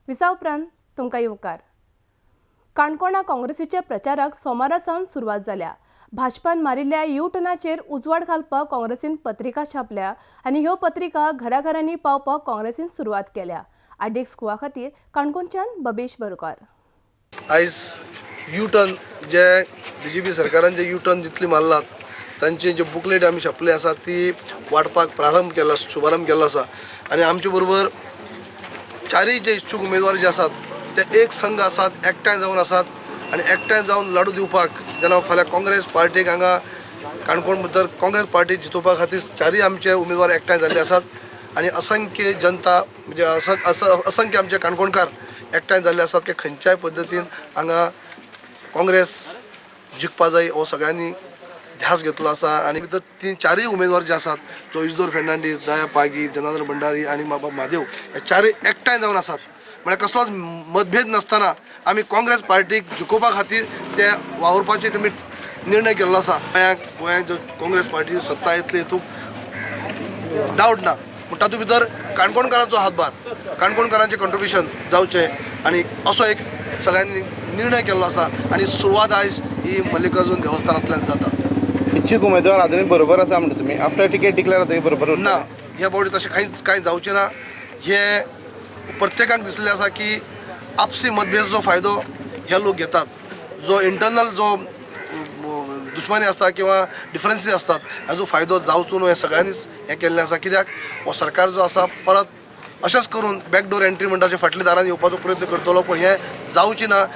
विसा उपरांत तुमकां येवकार. काणकोणा काँग्रेसीच्या प्रचाराक सोमारा सावन सुरवात जाल्या. भाजपान मारिल्ल्या यू टर्नाचेर उजवाड घालपाक काँग्रेसीन पत्रिका छापल्या आनी ह्यो पत्रिका घराघरांनी पावपाक काँग्रेसीन सुरवात केल्या. आडेक स्कुवा खातीर काणकोणच्यान बबेश बोरकार. आयज यू टर्न जे बीजेपी सरकारान जे यू टर्न जितली मारलात, तांचे जे बुकलेट आमी छापले आसा, ती वांटपाक प्रारंभ केला, शुभारंभ केल्लो आसा. आनी आमचे बरोबर चारय जे इच्छूक उमेदवार जे आसात, ते एक संघ आसात, एकठांय जावन आसात. आनी एकठांय जावन लढो दिवपाक जेन्ना फाल्यां काँग्रेस पार्टीक हांगा काणकोण भितर काँग्रेस पार्टी जितोवपा खातीर चारय आमचे उमेदवार एकठांय जाल्ले आसात. आनी असंख्य जनता, म्हणजे असंख्य आमचे काणकोणकार एकठांय जाल्ले आसात की खंयच्याय पद्दतीन हांगा काँग्रेस जिखपा जाय हो सगळ्यांनी ध्यास घेतलो आसा. आनी भितर तीन चारय उमेदवार जे आसात, तो इजदोर फेर्नांडीस, दया पागी, जनार्दन भंडारी आनी बाबा म्हादेव, हे चारय एकठांय जावन आसात. म्हळ्यार कसलोच मतभेद नासतना आमी काँग्रेस पार्टीक जिखोवपा खातीर ते वावुरपाचे तुमी निर्णय केल्लो आसा. गोंयाक, गोंयांत जो काँग्रेस पार्टी सत्ता येतली हितूंत डावट ना, पूण तातूंत भितर काणकोणकारांचो हातभार, काणकोणकारांचें कंट्रिब्युशन जावचें आनी असो एक सगळ्यांनी निर्णय केल्लो आसा. आनी सुरवात आयज ही मल्लिकार्जून देवस्थानांतल्यान जाता. इच्छूक उमेदवार अजूनय बरोबर आसा म्हणटा तुमी, आफ्टर तिकेट डिक्लेअर जातकीर बरोबर उरतले? ना, ह्या फावटी तशें कांयच कांय जावचें ना. हें प्रत्येकाक दिसलें आसा की आपसी मतभेदाचो फायदो हे लोक घेतात. जो इंटरनल जो दुश्मनी आसता किंवा डिफरन्सीस आसतात, हाजो फायदो जावचो न्हू, हें सगळ्यांनीच हें केल्लें आसा. कित्याक हो सरकार जो आसा, परत अशेंच करून बॅकडोर एंट्री म्हणटा, फाटल्या दारान येवपाचो प्रयत्न करतलो, पूण हें जावचें ना.